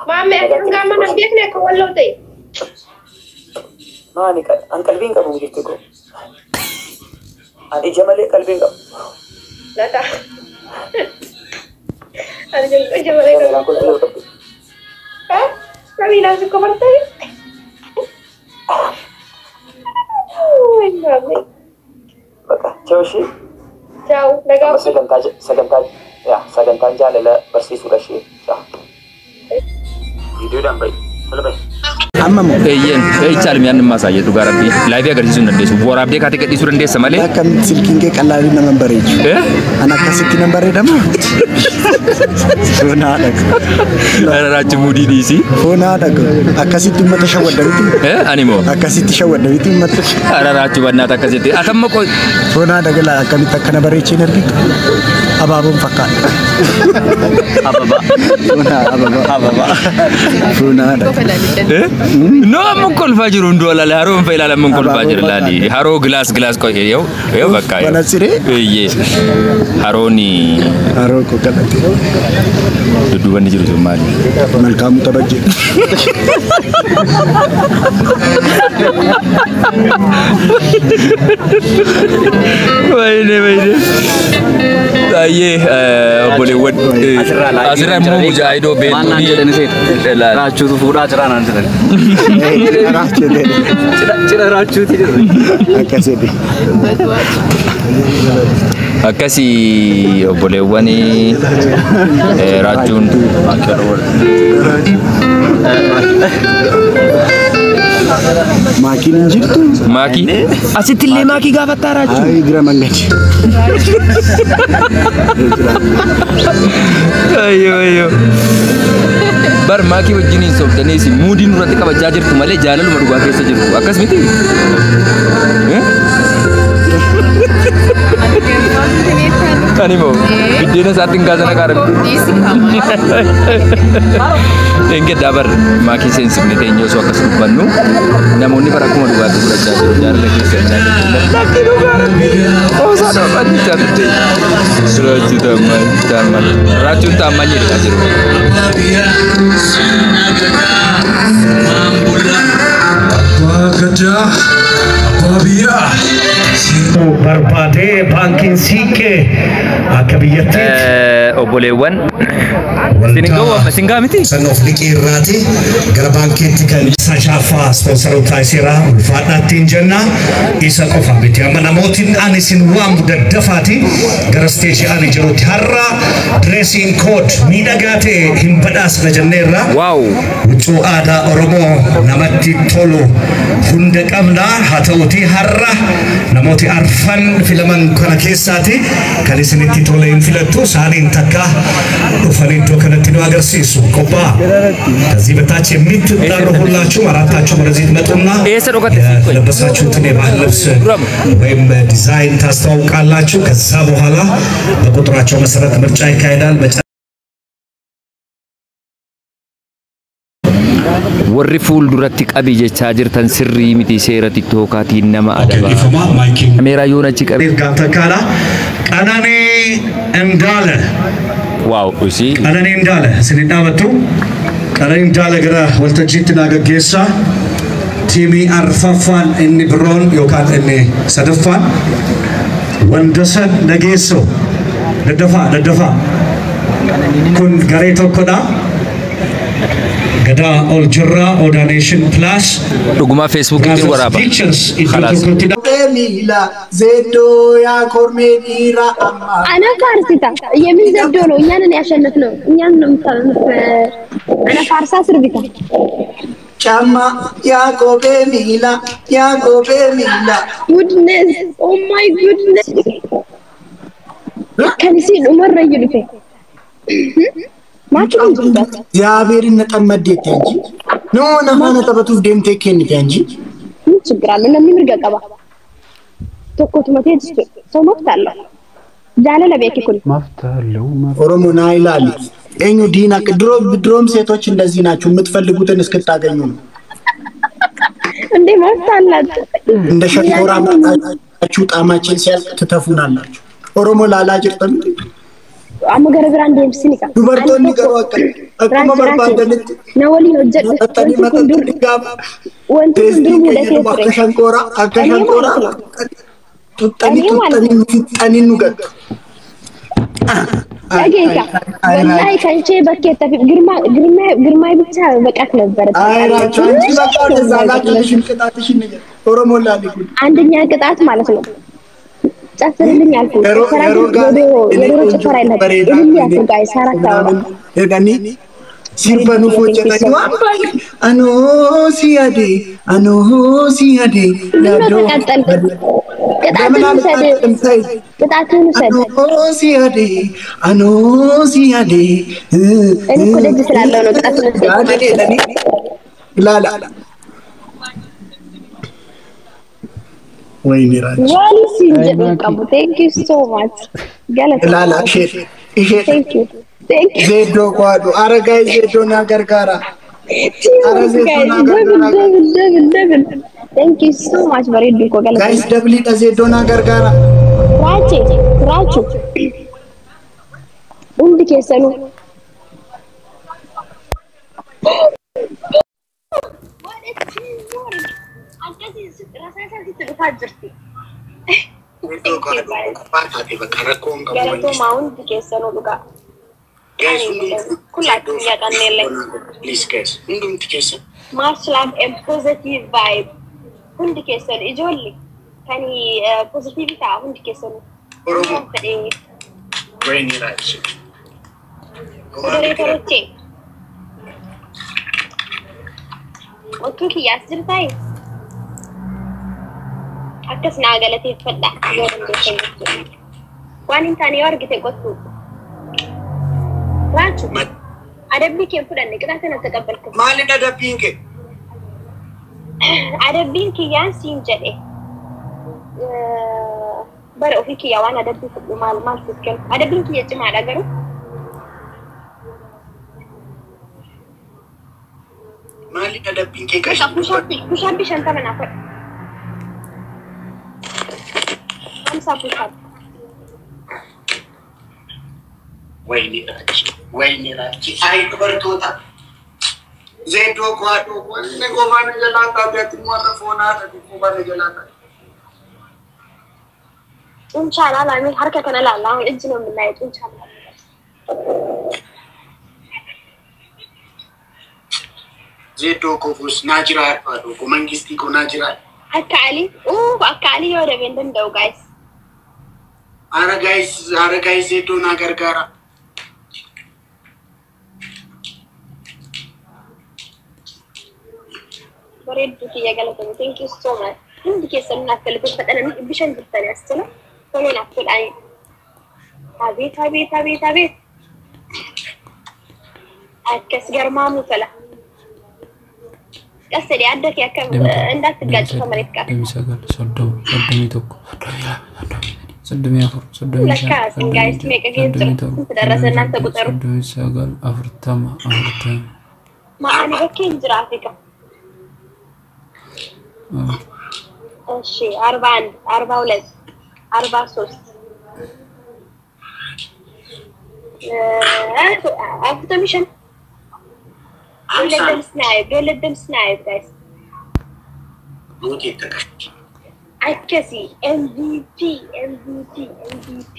Maammee ati hanga amma nan beekne akka walloo ta'e. Maali an qalbii hin qabu jirti koo. An ija malee qalbii hin qabu. Lata. Ani ija malee Kaameraan qalbii. kun qabdu. Kamiilaan si kofartee? Maammee. Bakka chao ishee. Chao nagaa. Amma sagantaa sagantaa yaa sagantaan jaalala barsiisuudha ishee. Viidiyoodhaan bahi. Tola bahi. Eeyyeen አይቻልም። ያንን ማሳየት dhugaa rabbii live agarsiisuu hin dandeessu. Waraabdee kaatee gadhiisuu dandeessa malee. Akkamitti silkiin kee qal'aalii nama hin bareechu? An akkasitti nan bareedamaa? Foon haadha koo. Raachi muudii dhiisii. Foon haadha koo. Akkasitti uummata shawwadda miti? Ani moo? Akkasitti shawwadda miti uummata? Raachi bannaata akkasitti. Atamma qoy. Foon haadha koo laa akkamitti akkana bareechee hin argitu? Abaaboon fakkaata. Ababa. Foon ababa. Ababa. Foon haadha koo. No amma kolfaa jiru hunduu alaale haroo hin fa'ilaala amma kolfaa jiru laali. Haroo gilaas gilaas qoy yoo yoo bakka yoo. Manatsiree? Eeyyee. Haroon Haroo koo kanatti. Dudduuba inni jiru sun maali? Malkaamuu Tabajjee. Wayne wayne. Baay'ee obboleewwan asirraa immoo mujaahidoo Maal naan jedhan beektuu iseet? Raachuutu fuudhaa jira naan jedhan. Raachuu jedhe. Cidha raachuuti jedhan. Akkasidhi. Akkasii obboleewwan raachuun Maakiin hin jirtu? Maakii? Asitti illee maakii gaafattaa raachuu? Ay, gira mangadi. Ayyo ayyo. Bar maakii wajjiniin sobdanii isin muudii nurratti qabachaa jirtu malee jaalaluma dhugaa keessa jirtu. Akkas miti? Ani moo biddeena isaatti hin kaasana qaara. Engeddaa bar maakii seensifne teenyee osoo akkas dubbannu namoonni bara akkuma dhugaatti fudhachaa jiru jaalala keessa jaalala. Lakki dhugaa rabbi qoosaa dha jechaa turte. Raachuu taammaany taammaany raachuun taammaany jedhaa jiru. Barbaadee baankiin siiqqee akka biyyattiitti Obboleewwan isin gahaa miti? Sannoof liqii irraati gara baankiitti kan sajaaffaa ispoonsaroota isiraa ulfaadhaattiin jenna isa qofa miti amma namootiin ani isin waamu daddafaati gara isteejii ani jirutti har'a dressing code miidhagaa ta'e hin badhaasna jenneerra. Huccuu aadaa Oromoo namatti tolu hunda qabna haa ta'uti har'a namooti arfan filaman kana keessaati kan isinitti tole hin filattu isaaniin takka dhufanii iddoo kanatti nu agarsiisu qophaa'a. ከዚህ በታች የምትጠሩ ሁላችሁም አራታችሁም ወደዚህ ትመጡና የለበሳችሁትን የባህል ልብስ ወይም ዲዛይን ታስተዋውቃላችሁ። ከዛ በኋላ በቁጥራቸው መሰረት ምርጫ ይካሄዳል። Warri fuulduratti qabi jechaa jirtan sirrii miti seera tiktookaatiin nama adaba. Kameeraa yoon achi qabe. Gaantakkaadha. Qananii Indaale. Waaw isii. Qananii Indaale isin dhaabattu. Qananii Indaale gara waltajjiitti naa gaggeessa. Tiimii arfaffaan inni biroon yookaan inni sadaffaan Wandasan Nageessoo. Daddafaa daddafaa. Kun garee tokkodha. Gadaa ol jirra Odaa Nation Plus. Dhugumaa Feesbuukiitiin waraaba. Pictures iddoo Khalaas. tokkotti Miila zeddoo yaa kormee dhiira amma. አና ፋርስታ የምን ዘዶ ነው? እኛንን ያሸነፍነው እኛን ነው አና ፋርሳ ስርቢታ ጫማ yaa kophee miila yaa kophee miila. ጉድነስ ኦ ማይ ጉድነስ ከንሲ ኡመር ይዱፈ ማቹ እንጅበት እግዚአብሔርን ነጠመዴት እንጂ ኖ ነፋነ taphatuuf deemtee kennite እንጂ ምን ችግር አለው? namni mirga qaba. Tokkotu matee jechuudha. ሰው መብት አለው። jaalala beeki kun. ኦሮሞ ና ይላል eenyu ዲና ድሮ ድሮም ሴቶች እንደዚህ ናችሁ፣ የምትፈልጉትን እስክታገኙ ነው። እንዴ መብት አላት። እንደ ሸንኮራ መጣችሁ ጣማችን ሲያልቅ ትተፉናላችሁ። ኦሮሞ ላላ ጅርተን amma gara biraan deemsini qaba. Dubartoonni garuu akka Akkuma barbaadanitti. Na waliin hojjedhu. Maxxanii Wanti kun dur maxxanii gaafa. wanti kun dur Teestiin mudatee keenya ture. akka shankooraa akka Ani shankooraa maal tuxxanii Ani maal tuxxanii nu fixxanii nu gattu. Dhageeka. Wallahi kan ishee bakkeetti hafe girmaa girmaa girmaa ብቻ በቃት ነበረ። አይ ራቹ አንቺ በቃ ወደዛ ላክልሽም ቅጣትሽን ንገር። ኦሮሞ ላልኩ አንደኛ ቅጣት ማለት ነው። ጨፍርልኝ አልኩ። ጭፈራ yeroo ግን gaarii የዶሮ ጭፈራ የለም። እልል ያልኩ ጋይስ አራት አበባ jedhanii sirba nuuf hojjetanii waan baay'ee anoo si yaade anoo si yaade ምን ነው ተቃጠልክ? ቅጣትን ውሰድ፣ ቅጣትን ውሰድ። anoo si yaade anoo si yaade እኔ እኮ ደጅ ስላለው ነው ቅጣትን ውሰድ። yaade jedhanii ilaala. Wayni raachi. Waan siin jedhu qabu. Thank you so much. Galata. Ilaala ishee ishee Thank you. Thank you. zeeddoo kwaadhu argaa zeeddoo naa gargaara. Teamwork, guys. Double, double, double, double. Thank you so much bareedduu koo galata. Guys dabliidha zeeddoo naa gargaara. Raache, Raachu. Hundi keessanuu. What a teamwork. Akkasii rasaasaan sitti dhufaa jirti. Zeeddoo kwaadhu qophaa taate bakka rakkoo hin qabu. Galatoomaa hundi keessanuu dhugaa. Guys hundumti Kullaatti yaqanneellee. Please guys hundumti keessan. Much love and positive vibe. Hundi keessan ijoolli kan positive ta'a hundi keessanuu. Oromoo. Fedhee Wayni raachi. Modereetorochee. Waktuu kiyyaas jirtaayi? Akkas naa galateeffadha yoo dandeessan jechuudha. Waan hin taane yoo argite qottu. Raachu, adabbii kee hin fudhanne qixaata na taqabbalku. Maalidha adabbiin kee? Adabbiin kiyyaan siin jedhe. Bara ofii kiyya waan adabbii fudhu maal maal siif kennu. Adabbiin kiyya cimaadha garuu. Maalidha adabbiin kee gashi? Push-up 50 naaf godhu. 50 push-up. Wayni raachi. Wayni raachi. Ay dubartoota. Zeeddoo kwaadhu wanni qofaan jalaa taate ati warra foonaa taate qofaan jalaa taate. ጡንቻ ላላ harka kana laala አሁን እጅ ነው የምናየው ጡንቻ ነው። Zeeddoo kofuus naa jiraadhu ko mangistii ko naa jiraadhu. Akka Ali, akka Ali yoo dabeen danda'u guys. Ara guys ara guys zeeddoo naa gargaara. Bareedduu kiyya galatoomi. Thank you so much. Hundi keessan naaf galateeffadha namni bishaan jirtanii as jala. Toloo naaf godhaanii. አቤት አቤት አቤት አቤት akkas garmaamuu tola. ቀስ adda kee akka እንዳትጋጭ ከመሬት ጋር 29, 30, 31, 32, 34, ለካ guys meeqa geessu ደረሰ እናንተ ቁጠሩ። 39, 40, 40. ማአኒ bakkee hin jira Afrika. እሺ 41 42 43 45. Don't let them snipe. Don't let them snipe, guys. Akkasii MVP MVP MVP.